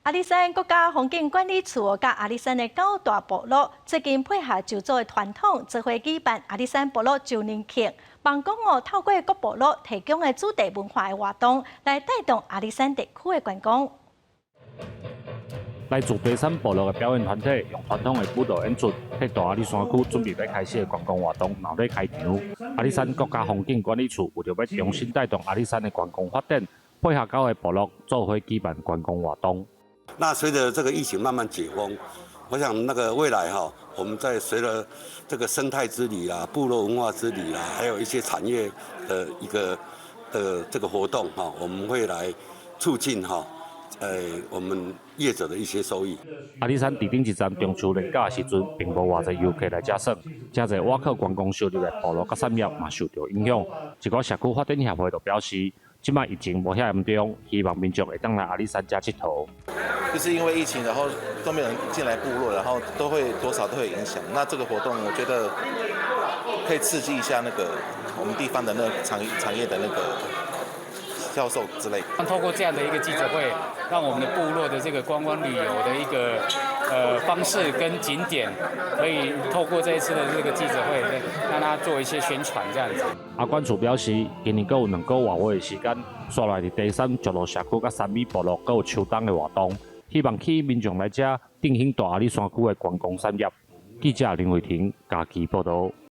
阿里山國家風景管理處佮阿里山的九大部落最近配合鄒族的傳統，做伙舉辦阿里山部落周年慶，望講哦，透過各部落提供的主題文化的活動，來帶動阿里山地區的觀光。來自低山部落的表演團體，用傳統的舞蹈演出，替大阿里山區準備欲開始的觀光活動鬧熱開場。阿里山國家風景管理處為著欲重新帶動阿里山的觀光發展，配合九个部落做伙舉辦觀光活動。那隨著這個疫情慢慢解封，我想那個未來哈，我們在隨著這個生態之旅啦、部落文化之旅啦，還有一些產業的一個的這個活動哈，我們會來促進哈，我們業者的一些收益。阿里山佇頂一站中秋連假的時陣，並無偌濟遊客來遮耍，誠濟倚靠觀光收入的部落佮產業嘛受著影響。一寡社區發展協會就表示，這擺疫情無遐嚴重，希望民眾會當來阿里山遮𨑨迌。就是因為疫情，然後都沒有人進來部落，然後都會多少都會影響。那這個活動，我覺得可以刺激一下那個我們地方的那個產業的那個銷售之類。透過這樣的一個記者會，讓我們的部落的這個觀光旅遊的一個方式跟景點，可以透過這一次的這個記者會，讓他做一些宣傳，這樣子。阿管處表示，今年閣有2個外月的時間，紲來佇低山石路社區佮三美部落閣有秋冬的活動，希望吸引民眾來遮振興大阿里山區的觀光產業。記者林慧婷嘉義報導。